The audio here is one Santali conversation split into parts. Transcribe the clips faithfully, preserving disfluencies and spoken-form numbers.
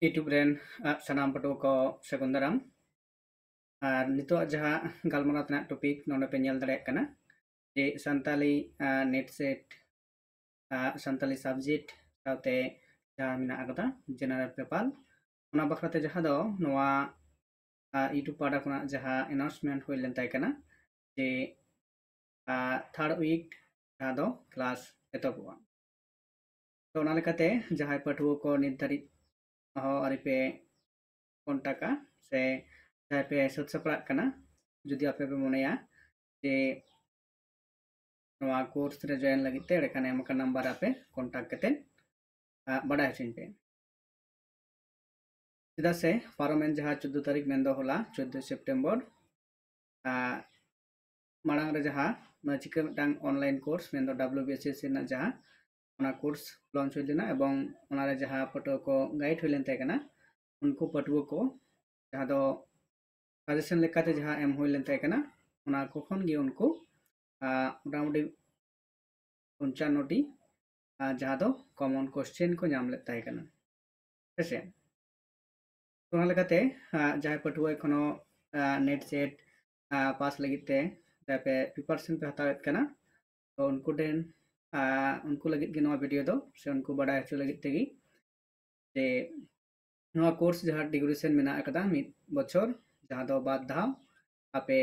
YouTube ᱨᱮᱱ ᱥᱟᱱᱟᱢ ᱯᱟᱹᱴᱷᱩᱣᱟᱹ ᱠᱚ ᱥᱟᱹᱜᱩᱱ ᱫᱟᱨᱟᱢ᱾ ᱟᱨ ᱱᱤᱛᱚᱜ ᱡᱟᱦᱟᱸ ᱜᱟᱞᱢᱟᱨᱟᱣ ᱨᱮᱱᱟᱜ ᱴᱚᱯᱤᱠ ᱱᱚᱰᱮ ᱯᱮ ᱧᱮᱞ ᱫᱟᱲᱮᱭᱟᱜ ᱠᱟᱱᱟ ᱡᱮ Santali net set, Santali subject ᱥᱟᱶᱛᱮ ᱡᱟᱦᱟᱸ ᱢᱮᱱᱟᱜ ᱟᱠᱟᱫᱟ ᱡᱮᱱᱟᱨᱮᱞ ᱯᱮᱯᱟᱨ, ᱚᱱᱟ ᱵᱟᱠᱷᱨᱟᱛᱮ ᱡᱟᱦᱟᱸ ᱫᱚ ᱱᱚᱣᱟ YouTube ᱯᱟᱦᱴᱟ ᱠᱷᱚᱱᱟᱜ ᱡᱟᱦᱟᱸ ᱮᱱᱟᱣᱩᱱᱥᱢᱮᱱᱴ ᱦᱩᱭ ᱞᱮᱱ ᱛᱟᱦᱮᱸ ᱠᱟᱱᱟ ᱡᱮ ᱛᱷᱟᱨᱰ ᱩᱭᱤᱠ ᱡᱟᱦᱟᱸ ᱫᱚ ᱠᱞᱟᱥ ᱮᱛᱚᱦᱚᱵᱚᱜᱼᱟ᱾ ᱛᱚ ᱚᱱᱟ ᱞᱮᱠᱟᱛᱮ ᱡᱟᱦᱟᱸᱭ ᱯᱟᱹᱴᱷᱩᱣᱟᱹ ᱠᱚ ᱱᱤᱛ ᱫᱷᱟᱹᱨᱤᱡ ᱦᱚᱸ ᱟᱹᱣᱨᱤ ᱯᱮ ᱠᱚᱱᱴᱟᱠᱟ ᱥᱮ ᱡᱟᱦᱟᱸᱭ ᱯᱮ ᱥᱟᱹᱛ ᱥᱟᱯᱲᱟᱜ ᱠᱟᱱᱟ, ᱡᱩᱫᱤ ᱟᱯᱮ ᱯᱮ ᱢᱚᱱᱮᱭᱟ ᱡᱮ ᱱᱚᱣᱟ ᱠᱳᱨᱥ ᱨᱮ ᱡᱚᱭᱮᱱ ᱞᱟᱹᱜᱤᱫ ᱛᱮ, ᱮᱸᱰᱮᱠᱷᱟᱱ ᱮᱢ ᱟᱠᱟᱱ ᱱᱟᱢᱵᱟᱨ ᱨᱮ ᱟᱯᱮ ᱠᱚᱱᱴᱟᱠᱴ ᱠᱟᱛᱮ ᱵᱟᱰᱟᱭ ᱦᱚᱪᱚᱧ ᱯᱮ᱾ ᱪᱮᱫᱟᱜ ᱥᱮ ᱯᱟᱨᱚᱢᱮᱱ ᱡᱟᱦᱟᱸ ᱪᱳᱫᱽᱫᱳ ᱛᱟᱹᱨᱤᱠᱷ, ᱢᱮᱱᱫᱚ ᱦᱚᱞᱟ ᱪᱳᱫᱽᱫᱳ ᱥᱮᱯᱴᱮᱢᱵᱚᱨ, ᱢᱟᱲᱟᱝ ᱨᱮ ᱡᱟᱦᱟᱸ ᱪᱤᱠᱟᱹ ᱢᱤᱫᱴᱟᱝ ᱚᱱᱞᱟᱭᱤᱱ ᱠᱳᱨᱥ, ᱢᱮᱱᱫᱚ W B S S C ᱨᱮᱱᱟᱜ ᱡᱟᱦᱟᱸ ᱚᱱᱟ ᱠᱳᱨᱥ ᱞᱚᱧᱪ ᱦᱩᱭ ᱞᱮᱱᱟ ᱮᱵᱚᱝ ᱚᱱᱟᱨᱮ ᱡᱟᱦᱟᱸ ᱯᱟᱹᱴᱷᱩᱣᱟᱹ ᱠᱚ ᱜᱟᱭᱤᱰ ᱦᱩᱭ ᱞᱮᱱ ᱛᱟᱦᱮᱸ ᱠᱟᱱᱟ, ᱩᱱᱠᱩ ᱯᱟᱹᱴᱷᱩᱣᱟᱹ ᱠᱚ ᱡᱟᱦᱟᱸ ᱫᱚ ᱥᱟᱡᱮᱥᱚᱱ ᱞᱮᱠᱟᱛᱮ ᱡᱟᱦᱟᱸ ᱮᱢ ᱦᱩᱭ ᱞᱮᱱ ᱛᱟᱦᱮᱸ ᱠᱟᱱᱟ, ᱚᱱᱟ ᱠᱚ ᱠᱷᱚᱱ ᱜᱮ ᱩᱱᱠᱩ ᱢᱚᱴᱟᱢᱩᱴᱤ ᱯᱚᱧᱪᱟᱱᱱᱚ ᱴᱤ ᱡᱟᱦᱟᱸ ᱫᱚ ᱠᱚᱢᱚᱱ ᱠᱚᱥᱪᱮᱱ ᱠᱚ ᱧᱟᱢ ᱞᱮᱫ ᱛᱟᱦᱮᱸ ᱠᱟᱱᱟ᱾ ᱦᱮᱸᱥᱮ, ᱚᱱᱟ ᱞᱮᱠᱟᱛᱮ ᱡᱟᱦᱟᱸᱭ ᱯᱟᱹᱴᱷᱩᱣᱟᱹ ᱮᱠᱷᱚᱱᱳ ᱱᱮᱴ ᱥᱮᱴ ᱯᱟᱥ ᱞᱟᱹᱜᱤᱫ ᱛᱮ ᱡᱟᱦᱟᱸᱭ ᱯᱮ ᱯᱨᱤᱯᱟᱨᱮᱥᱚᱱ ᱯᱮ ᱦᱟᱛᱟᱣᱮᱫ ᱠᱟᱱᱟ, ᱛᱚ ᱩᱱᱠᱩ ᱴᱷᱮᱱ ᱩᱱᱠᱩ ᱞᱟᱹᱜᱤᱫ ᱜᱮ ᱱᱚᱣᱟ ᱵᱷᱤᱰᱤᱭᱳ ᱫᱚ, ᱥᱮ ᱩᱱᱠᱩ ᱵᱟᱰᱟᱭ ᱦᱚᱪᱚ ᱞᱟᱹᱜᱤᱫ ᱛᱮᱜᱮ ᱡᱮ ᱱᱚᱣᱟ ᱠᱳᱨᱥ ᱡᱟᱦᱟᱸ ᱰᱤᱭᱩᱨᱮᱥᱚᱱ ᱢᱮᱱᱟᱜ ᱟᱠᱟᱫᱟ ᱢᱤᱫ ᱵᱚᱪᱷᱚᱨ, ᱡᱟᱦᱟᱸ ᱫᱚ ᱵᱟᱨ ᱫᱷᱟᱣ ᱟᱯᱮ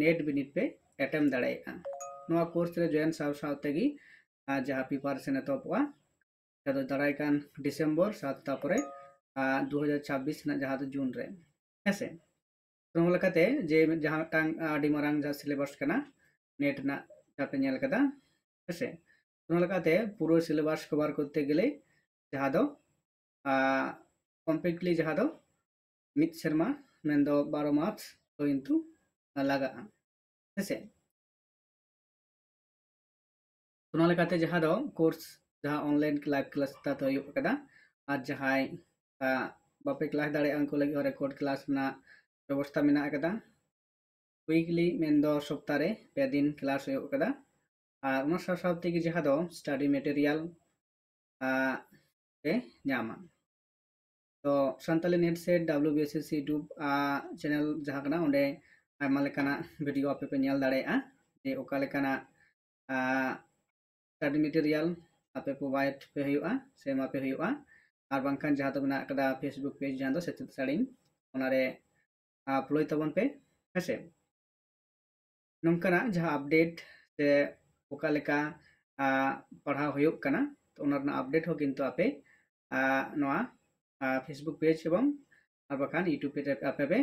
ᱱᱮᱴ ᱵᱤᱱᱤᱰ ᱯᱮ ᱮᱴᱮᱢ ᱫᱟᱲᱮᱭᱟᱜᱼᱟ᱾ ᱱᱚᱣᱟ ᱠᱳᱨᱥ ᱨᱮ ᱡᱚᱭᱮᱱ ᱥᱟᱶ ᱥᱟᱶ ᱛᱮᱜᱮ ᱡᱟᱦᱟᱸ ᱯᱨᱤᱯᱟᱨᱮᱥᱚᱱ ᱮᱛᱚᱦᱚᱵᱚᱜᱼᱟ, ᱡᱟᱦᱟᱸ ᱫᱚ ᱫᱟᱨᱟᱭ ᱠᱟᱱ ᱰᱤᱥᱮᱢᱵᱚᱨ ᱥᱟᱛ, ᱛᱟᱯᱚᱨᱮ ᱫᱩ ᱦᱟᱡᱟᱨ ᱪᱷᱟᱵᱵᱤᱥ ᱨᱮᱱᱟᱜ ᱡᱟᱦᱟᱸ ᱫᱚ ᱡᱩᱱ ᱨᱮ᱾ ᱦᱮᱸᱥᱮ, ᱱᱚᱣᱟ ᱞᱮᱠᱟᱛᱮ ᱡᱮ ᱡᱟᱦᱟᱸ ᱢᱤᱫᱴᱟᱝ ᱟᱹᱰᱤ ᱢᱟᱨᱟᱝ ᱡᱟᱦᱟᱸ ᱥᱤᱞᱮᱵᱟᱥ ᱠᱟᱱᱟ ᱱᱮᱴ ᱨᱮᱱᱟᱜ, ᱡᱟᱦᱟᱸ ᱯᱮ ᱧᱮᱞ ᱠᱟᱫᱟ, ᱦᱮᱸᱥᱮ, ᱚᱱᱟ ᱞᱮᱠᱟᱛᱮ ᱯᱩᱨᱟᱹ ᱥᱤᱞᱮᱵᱟᱥ ᱠᱚᱵᱷᱟᱨ ᱠᱚᱨᱛᱮ ᱜᱮᱞᱮ ᱡᱟᱦᱟᱸ ᱫᱚ ᱠᱚᱢᱯᱞᱤᱴᱞᱤ ᱡᱟᱦᱟᱸ ᱫᱚ ᱢᱤᱫ ᱥᱮᱨᱢᱟ, ᱢᱮᱱᱫᱚ ᱵᱟᱨᱚ ᱢᱟᱥ ᱫᱚ ᱠᱤᱱᱛᱩ ᱞᱟᱜᱟᱜᱼᱟ᱾ ᱦᱮᱸᱥᱮ, ᱚᱱᱟ ᱞᱮᱠᱟᱛᱮ ᱡᱟᱦᱟᱸ ᱫᱚ ᱠᱳᱨᱥ ᱡᱟᱦᱟᱸ ᱚᱱᱞᱟᱭᱤᱱ ᱞᱟᱭᱤᱵᱷ ᱠᱞᱟᱥ ᱛᱟᱛᱮ ᱦᱩᱭᱩᱜ ᱠᱟᱱᱟ, ᱟᱨ ᱡᱟᱦᱟᱸᱭ ᱵᱟᱯᱮ ᱠᱞᱟᱥ ᱫᱟᱲᱮᱭᱟᱜᱼᱟ ᱩᱱᱠᱩ ᱞᱟᱹᱜᱤᱫ ᱦᱚᱸ ᱨᱮᱠᱚᱨᱰ ᱠᱞᱟᱥ ᱨᱮᱱᱟᱜ ᱵᱮᱵᱚᱥᱛᱷᱟ ᱢᱮᱱᱟᱜ ᱟᱠᱟᱫᱟ᱾ ᱩᱭᱤᱠᱞᱤ ᱢᱮᱱᱫᱚ ᱥᱚᱯᱛᱟᱨᱮ ᱯᱮ ᱫᱤᱱ ᱠᱞᱟᱥ ᱦᱩᱭᱩᱜ ᱠᱟᱱᱟ᱾ ᱟᱨ ᱚᱱᱟ ᱥᱟᱶ ᱥᱟᱶ ᱛᱮᱜᱮ ᱡᱟᱦᱟᱸ ᱫᱚ ᱥᱴᱟᱰᱤ ᱢᱮᱴᱮᱨᱤᱭᱟᱞ ᱯᱮ ᱧᱟᱢᱟ᱾ ᱛᱚ Santali NET SET WBSSC YouTube channel ᱡᱟᱦᱟᱸ ᱠᱟᱱᱟ, ᱚᱸᱰᱮ ᱟᱭᱢᱟ ᱞᱮᱠᱟᱱᱟᱜ video ᱟᱯᱮ ᱯᱮ ᱧᱮᱞ ᱫᱟᱲᱮᱭᱟᱜᱼᱟ, ᱡᱮ ᱚᱠᱟ ᱞᱮᱠᱟᱱᱟᱜ study material ᱟᱯᱮ provide ᱯᱮ ᱦᱩᱭᱩᱜᱼᱟ ᱥᱮ ᱮᱢᱟ ᱯᱮ ᱦᱩᱭᱩᱜᱼᱟ᱾ ᱟᱨ ᱵᱟᱝᱠᱷᱟᱱ ᱡᱟᱦᱟᱸ ᱫᱚ ᱢᱮᱱᱟᱜ ᱟᱠᱟᱫᱟ Facebook page, ᱡᱟᱦᱟᱸ ᱫᱚ ᱥᱮᱪᱮᱫ ᱥᱟᱹᱲᱤᱢ, ᱚᱱᱟᱨᱮ follow ᱛᱟᱵᱚᱱ ᱯᱮ, ᱦᱮᱸᱥᱮ᱾ ᱱᱚᱝᱠᱟᱱᱟᱜ ᱡᱟᱦᱟᱸ update ᱥᱮ ᱚᱠᱟ ᱞᱮᱠᱟ ᱯᱟᱲᱦᱟᱣ ᱦᱩᱭᱩᱜ ᱠᱟᱱᱟ, ᱛᱚ ᱚᱱᱟ ᱨᱮᱱᱟᱜ update ᱦᱚᱸ ᱠᱤᱱᱛᱩ ᱟᱯᱮ ᱱᱚᱣᱟ Facebook page ᱮᱵᱚᱝ ᱟᱨ ᱵᱟᱠᱷᱟᱱ YouTube page ᱨᱮ ᱟᱯᱮ ᱯᱮ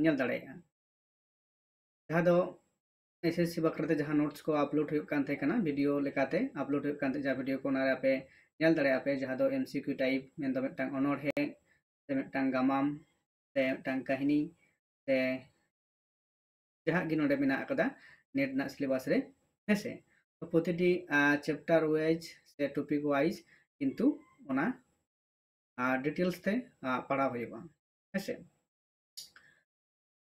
ᱧᱮᱞ ᱫᱟᱲᱮᱭᱟᱜᱼᱟ᱾ ᱡᱟᱦᱟᱸ ᱫᱚ SSC ᱵᱟᱠᱷᱨᱟᱛᱮ ᱡᱟᱦᱟᱸ notes ᱠᱚ upload ᱦᱩᱭᱩᱜ ᱠᱟᱱ ᱛᱟᱦᱮᱸ ᱠᱟᱱᱟ video ᱞᱮᱠᱟᱛᱮ, upload ᱦᱩᱭᱩᱜ ᱠᱟᱱ ᱛᱟᱦᱮᱸ ᱡᱟᱦᱟᱸ video ᱠᱚ, ᱚᱱᱟᱨᱮ ᱟᱯᱮ ᱧᱮᱞ ᱫᱟᱲᱮᱭᱟᱜᱼᱟ ᱯᱮ, ᱡᱟᱦᱟᱸ ᱫᱚ MCQ type, ᱢᱮᱱᱫᱚ ᱢᱤᱫᱴᱟᱝ ᱚᱱᱚᱬᱦᱮ ᱥᱮ ᱢᱤᱫᱴᱟᱝ ᱜᱟᱢᱟᱢ ᱥᱮ ᱢᱤᱫᱴᱟᱝ ᱠᱟᱹᱦᱱᱤ ᱥᱮ ᱡᱟᱦᱟᱸ ᱜᱮ ᱱᱚᱰᱮ ᱢᱮᱱᱟᱜ ᱟᱠᱟᱫᱟ NET ᱨᱮᱱᱟᱜ syllabus ᱨᱮ, ᱦᱮᱸᱥᱮ᱾ ᱛᱚ ᱯᱨᱚᱛᱤᱴᱤ chapter wise ᱥᱮ topic wise ᱠᱤᱱᱛᱩ ᱚᱱᱟ details ᱛᱮ ᱯᱟᱲᱦᱟᱣ ᱦᱩᱭᱩᱜᱼᱟ, ᱦᱮᱸᱥᱮ᱾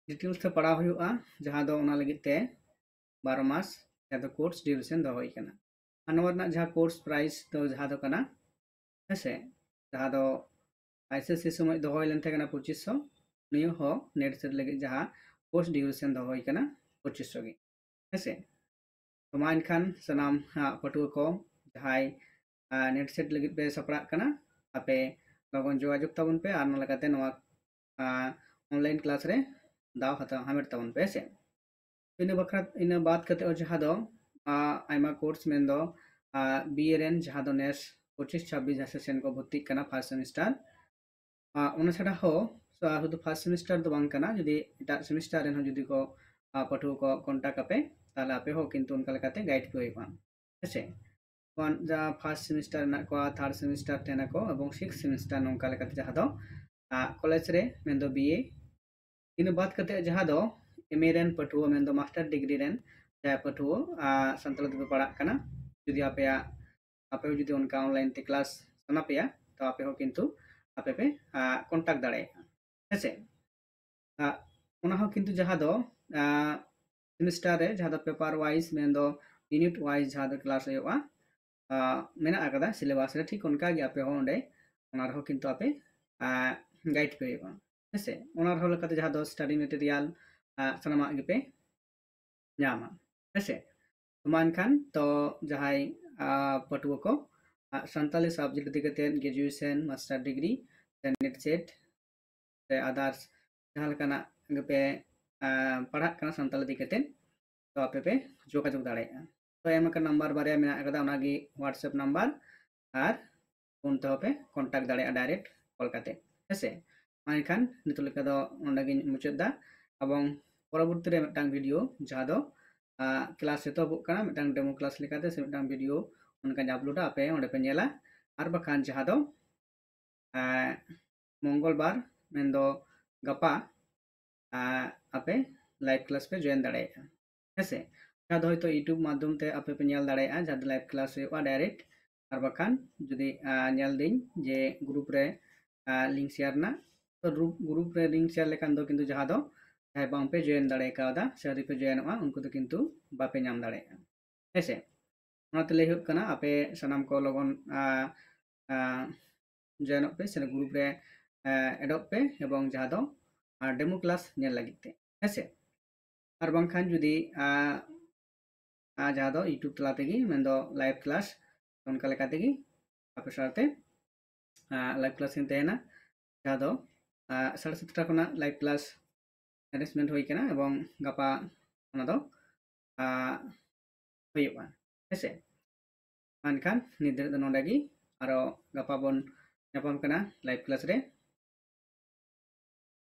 Details ᱛᱮ ᱯᱟᱲᱦᱟᱣ ᱦᱩᱭᱩᱜᱼᱟ, ᱡᱟᱦᱟᱸ ᱫᱚ ᱚᱱᱟ ᱞᱟᱹᱜᱤᱫ ᱛᱮ ᱵᱟᱨᱚ ᱢᱟᱥ ᱡᱟᱦᱟᱸ ᱫᱚ course duration ᱫᱚᱦᱚ ᱦᱩᱭ ᱠᱟᱱᱟ᱾ ᱟᱨ ᱱᱚᱣᱟ ᱨᱮᱱᱟᱜ ᱡᱟᱦᱟᱸ course price ᱫᱚ ᱡᱟᱦᱟᱸ ᱫᱚ ᱠᱟᱱᱟ, ᱦᱮᱸᱥᱮ, ᱡᱟᱦᱟᱸ ᱫᱚ SSC ᱥᱚᱢᱚᱭ ᱫᱚᱦᱚ ᱦᱩᱭ ᱞᱮᱱ ᱛᱟᱦᱮᱸ ᱠᱟᱱᱟ ᱯᱚᱸᱪᱤᱥ ᱥᱚ, ᱱᱤᱭᱟᱹ ᱦᱚᱸ NET SET ᱞᱟᱹᱜᱤᱫ ᱡᱟᱦᱟᱸ course duration ᱫᱚᱦᱚ ᱦᱩᱭ ᱠᱟᱱᱟ ᱯᱚᱸᱪᱤᱥ ᱥᱚ ᱜᱮ, ᱦᱮᱸᱥᱮ᱾ ᱛᱚ ᱢᱟ ᱮᱱᱠᱷᱟᱱ ᱥᱟᱱᱟᱢ ᱯᱟᱹᱴᱷᱩᱣᱟᱹ ᱠᱚ ᱡᱟᱦᱟᱸᱭ NET SET ᱞᱟᱹᱜᱤᱫ ᱯᱮ ᱥᱟᱯᱲᱟᱜ ᱠᱟᱱᱟ, ᱟᱯᱮ ᱞᱚᱜᱚᱱ ᱡᱳᱜᱟᱡᱳᱜᱽ ᱛᱟᱵᱚᱱ ᱯᱮ ᱟᱨ ᱚᱱᱟ ᱞᱮᱠᱟᱛᱮ ᱱᱚᱣᱟ online class ᱨᱮ ᱫᱟᱣ ᱦᱟᱛᱟᱣ ᱦᱟᱢᱮᱴ ᱛᱟᱵᱚᱱ ᱯᱮ, ᱦᱮᱸᱥᱮ᱾ ᱤᱱᱟᱹ ᱵᱟᱠᱷᱨᱟ, ᱤᱱᱟᱹ ᱵᱟᱫ ᱠᱟᱛᱮ ᱦᱚᱸ ᱡᱟᱦᱟᱸ ᱫᱚ ᱟᱭᱢᱟ course, ᱢᱮᱱᱫᱚ BA ᱨᱮᱱ ᱡᱟᱦᱟᱸ ᱫᱚ ᱱᱮᱥ ᱯᱚᱸᱪᱤᱥ ᱪᱷᱟᱵᱵᱤᱥ ᱡᱟᱦᱟᱸ session ᱠᱚ ᱵᱷᱚᱨᱛᱤᱜ ᱠᱟᱱᱟ first semester, ᱚᱱᱟ ᱪᱷᱟᱰᱟ ᱦᱚᱸ ᱥᱩᱫᱷᱩ first semester ᱫᱚ ᱵᱟᱝ ᱠᱟᱱᱟ, ᱡᱩᱫᱤ ᱮᱴᱟᱜ semester ᱨᱮᱱ ᱦᱚᱸ ᱡᱩᱫᱤ ᱠᱚ ᱯᱟᱹᱴᱷᱩᱣᱟᱹ ᱠᱚ contact ᱟᱯᱮ, ᱛᱟᱦᱚᱞᱮ ᱟᱯᱮ ᱦᱚᱸ ᱠᱤᱱᱛᱩ ᱚᱱᱠᱟ ᱞᱮᱠᱟᱛᱮ guide ᱯᱮ ᱦᱩᱭᱩᱜᱼᱟ, ᱦᱮᱸᱥᱮ᱾ ᱡᱟᱦᱟᱸ first semester ᱢᱮᱱᱟᱜ ᱠᱚᱣᱟ, third semester ᱛᱟᱦᱮᱱᱟᱠᱚ ᱮᱵᱚᱝ sixth semester ᱱᱚᱝᱠᱟ ᱞᱮᱠᱟᱛᱮ ᱡᱟᱦᱟᱸ ᱫᱚ college ᱨᱮ ᱢᱮᱱᱫᱚ BA᱾ ᱤᱱᱟᱹ ᱵᱟᱫ ᱠᱟᱛᱮ ᱡᱟᱦᱟᱸ ᱫᱚ MA ᱨᱮᱱ ᱯᱟᱹᱴᱷᱩᱣᱟᱹ ᱢᱮᱱᱫᱚ master degree ᱨᱮᱱ ᱡᱟᱦᱟᱸᱭ ᱯᱟᱹᱴᱷᱩᱣᱟᱹ ᱥᱟᱱᱛᱟᱲᱤ ᱛᱮᱯᱮ ᱯᱟᱲᱦᱟᱜ ᱠᱟᱱᱟ, ᱡᱩᱫᱤ ᱟᱯᱮᱭᱟᱜ, ᱟᱯᱮ ᱦᱚᱸ ᱡᱩᱫᱤ ᱚᱱᱠᱟ online ᱛᱮ class ᱥᱟᱱᱟ ᱯᱮᱭᱟ, ᱛᱚ ᱟᱯᱮ ᱦᱚᱸ ᱠᱤᱱᱛᱩ ᱟᱯᱮ ᱯᱮ contact ᱫᱟᱲᱮᱭᱟᱜᱼᱟ, ᱦᱮᱸᱥᱮ᱾ ᱚᱱᱟ ᱦᱚᱸ ᱠᱤᱱᱛᱩ ᱡᱟᱦᱟᱸ ᱫᱚ semester ᱨᱮ ᱡᱟᱦᱟᱸ ᱫᱚ paper wise ᱢᱮᱱᱫᱚ unit wise ᱡᱟᱦᱟᱸ ᱫᱚ class ᱦᱩᱭᱩᱜᱼᱟ, ᱢᱮᱱᱟᱜ ᱟᱠᱟᱫᱟ syllabus ᱨᱮ, ᱴᱷᱤᱠ ᱚᱱᱠᱟ ᱜᱮ ᱟᱯᱮ ᱦᱚᱸ ᱚᱸᱰᱮ ᱚᱱᱟ ᱨᱮᱦᱚᱸ ᱠᱤᱱᱛᱩ ᱟᱯᱮ ᱜᱟᱭᱤᱰ ᱯᱮ ᱦᱩᱭᱩᱜᱼᱟ᱾ ᱦᱮᱸᱥᱮ, ᱚᱱᱟ ᱨᱮᱦᱚᱸ ᱞᱮᱠᱟᱛᱮ ᱡᱟᱦᱟᱸ ᱫᱚ ᱥᱴᱟᱰᱤ ᱢᱮᱴᱮᱨᱤᱭᱟᱞ ᱥᱟᱱᱟᱢᱟᱜ ᱜᱮᱯᱮ ᱧᱟᱢᱟ᱾ ᱦᱮᱸᱥᱮ, ᱛᱚ ᱢᱟ ᱮᱱᱠᱷᱟᱱ ᱛᱚ ᱡᱟᱦᱟᱸᱭ ᱯᱟᱹᱴᱷᱩᱣᱟᱹ ᱠᱚ ᱥᱟᱱᱛᱟᱞᱤ ᱥᱟᱵᱡᱮᱠᱴ ᱤᱫᱤ ᱠᱟᱛᱮ ᱜᱨᱮᱡᱩᱭᱮᱥᱚᱱ, ᱢᱟᱥᱴᱟᱨ ᱰᱤᱜᱽᱨᱤ ᱥᱮ ᱱᱮᱴ ᱥᱮᱴ ᱥᱮ ᱟᱫᱟᱨᱥ ᱡᱟᱦᱟᱸ ᱞᱮᱠᱟᱱᱟᱜ ᱜᱮᱯᱮ ᱯᱟᱲᱦᱟᱜ ᱠᱟᱱᱟ ᱥᱟᱱᱛᱟᱞᱤ ᱤᱫᱤ ᱠᱟᱛᱮ, ᱛᱚ ᱟᱯᱮ ᱯᱮ ᱡᱳᱜᱟᱡᱳᱜᱽ ᱫᱟᱲᱮᱭᱟᱜᱼᱟ᱾ ᱛᱚ ᱮᱢ ᱟᱠᱟᱱ ᱱᱟᱢᱵᱟᱨ ᱵᱟᱨᱭᱟ ᱢᱮᱱᱟᱜ ᱟᱠᱟᱫᱟ, ᱚᱱᱟᱜᱮ WhatsApp ᱱᱟᱢᱵᱟᱨ, ᱟᱨ ᱯᱷᱳᱱ ᱛᱮᱦᱚᱸ ᱯᱮ ᱠᱚᱱᱴᱟᱠᱴ ᱫᱟᱲᱮᱭᱟᱜᱼᱟ ᱰᱟᱭᱨᱮᱠᱴ ᱠᱚᱞ ᱠᱟᱛᱮ᱾ ᱦᱮᱸᱥᱮ, ᱢᱟ ᱮᱱᱠᱷᱟᱱ ᱱᱤᱛᱚᱜ ᱞᱮᱠᱟ ᱫᱚ ᱱᱚᱰᱮ ᱜᱤᱧ ᱢᱩᱪᱟᱹᱫ ᱮᱫᱟ, ᱮᱵᱚᱝ ᱯᱚᱨᱚᱵᱚᱨᱛᱤ ᱨᱮ ᱢᱤᱫᱴᱟᱝ ᱵᱷᱤᱰᱤᱭᱳ ᱡᱟᱦᱟᱸ ᱫᱚ ᱠᱞᱟᱥ ᱮᱛᱚᱦᱚᱵᱚᱜ ᱠᱟᱱᱟ, ᱢᱤᱫᱴᱟᱝ ᱰᱮᱢᱳ ᱠᱞᱟᱥ ᱞᱮᱠᱟᱛᱮ ᱥᱮ ᱢᱤᱫᱴᱟᱝ ᱵᱷᱤᱰᱤᱭᱳ ᱚᱱᱠᱟᱧ ᱟᱯᱞᱳᱰᱟ, ᱟᱯᱮ ᱚᱸᱰᱮ ᱯᱮ ᱧᱮᱞᱟ᱾ ᱟᱨ ᱵᱟᱠᱷᱟᱱ ᱡᱟᱦᱟᱸ ᱫᱚ ᱢᱚᱝᱜᱚᱞ ᱵᱟᱨ ᱢᱮᱱᱫᱚ ᱜᱟᱯᱟ ᱟᱯᱮ ᱞᱟᱭᱤᱵᱷ ᱠᱞᱟᱥ ᱯᱮ ᱡᱚᱭᱮᱱ ᱫᱟᱲᱮᱭᱟᱜᱼᱟ᱾ ᱦᱮᱸᱥᱮ, ᱡᱟᱦᱟᱸ ᱫᱚ ᱦᱚᱭᱛᱳ YouTube ᱢᱟᱫᱽᱫᱷᱚᱢ ᱛᱮ ᱟᱯᱮ ᱯᱮ ᱧᱮᱞ ᱫᱟᱲᱮᱭᱟᱜᱼᱟ ᱡᱟᱦᱟᱸ ᱫᱚ ᱞᱟᱭᱤᱵᱷ ᱠᱞᱟᱥ ᱦᱩᱭᱩᱜᱼᱟ ᱰᱟᱭᱨᱮᱠᱴ᱾ ᱟᱨ ᱵᱟᱠᱷᱟᱱ ᱡᱩᱫᱤ ᱧᱮᱞ ᱫᱟᱹᱧ ᱡᱮ ᱜᱨᱩᱯ ᱨᱮ ᱞᱤᱝᱠ ᱥᱮᱭᱟᱨ ᱨᱮᱱᱟᱜ, ᱛᱚ ᱜᱨᱩᱯ ᱨᱮ ᱞᱤᱝᱠ ᱥᱮᱭᱟᱨ ᱞᱮᱠᱷᱟᱱ ᱫᱚ ᱠᱤᱱᱛᱩ ᱡᱟᱦᱟᱸ ᱫᱚ ᱡᱟᱦᱟᱸᱭ ᱵᱟᱝᱯᱮ ᱡᱚᱭᱮᱱ ᱫᱟᱲᱮ ᱠᱟᱣᱫᱟ ᱥᱮ ᱟᱹᱣᱨᱤ ᱯᱮ ᱡᱚᱭᱮᱱᱚᱜᱼᱟ, ᱩᱱᱠᱩ ᱫᱚ ᱠᱤᱱᱛᱩ ᱵᱟᱯᱮ ᱧᱟᱢ ᱫᱟᱲᱮᱭᱟᱜᱼᱟ᱾ ᱦᱮᱸᱥᱮ, ᱚᱱᱟᱛᱮ ᱞᱟᱹᱭ ᱦᱩᱭᱩᱜ ᱠᱟᱱᱟ ᱟᱯᱮ ᱥᱟᱱᱟᱢ ᱠᱚ ᱞᱚᱜᱚᱱ ᱡᱚᱭᱮᱱᱚᱜ ᱯᱮ ᱥᱮ ᱜᱨᱩᱯ ᱨᱮ ᱮᱰᱚᱜ ᱯᱮ, ᱮᱵᱚᱝ ᱡᱟᱦᱟᱸ ᱫᱚ ᱰᱮᱢᱳ ᱠᱞᱟᱥ ᱧᱮᱞ ᱞᱟᱹᱜᱤᱫ ᱛᱮ᱾ ᱦᱮᱸᱥᱮ, ᱟᱨ ᱵᱟᱝᱠᱷᱟᱱ ᱡᱩᱫᱤ ᱡᱟᱦᱟᱸ ᱫᱚ YouTube ᱛᱟᱞᱟ ᱛᱮᱜᱮ ᱢᱮᱱᱫᱚ ᱞᱟᱭᱤᱵᱷ ᱠᱞᱟᱥ ᱚᱱᱠᱟ ᱞᱮᱠᱟ ᱛᱮᱜᱮ ᱟᱯᱮ ᱥᱟᱶᱛᱮ ᱞᱟᱭᱤᱵᱷ ᱠᱞᱟᱥ ᱤᱧ ᱛᱟᱦᱮᱱᱟ, ᱡᱟᱦᱟᱸ ᱫᱚ ᱥᱟᱲᱮ ᱥᱟᱛᱴᱟ ᱠᱷᱚᱱᱟᱜ ᱞᱟᱭᱤᱵᱷ ᱠᱞᱟᱥ ᱮᱨᱮᱧᱡᱽᱢᱮᱱᱴ ᱦᱩᱭ ᱠᱟᱱᱟ ᱮᱵᱚᱝ ᱜᱟᱯᱟ ᱚᱱᱟ ᱫᱚ ᱦᱩᱭᱩᱜᱼᱟ᱾ ᱦᱮᱸᱥᱮ, ᱢᱮᱱᱠᱷᱟᱱ ᱱᱤᱛ ᱫᱷᱟᱹᱨᱤᱡ ᱫᱚ ᱱᱚᱰᱮ ᱜᱮ, ᱟᱨᱚ ᱜᱟᱯᱟ ᱵᱚᱱ ᱧᱟᱯᱟᱢ ᱠᱟᱱᱟ ᱞᱟᱭᱤᱵᱷ ᱠᱞᱟᱥ ᱨᱮ᱾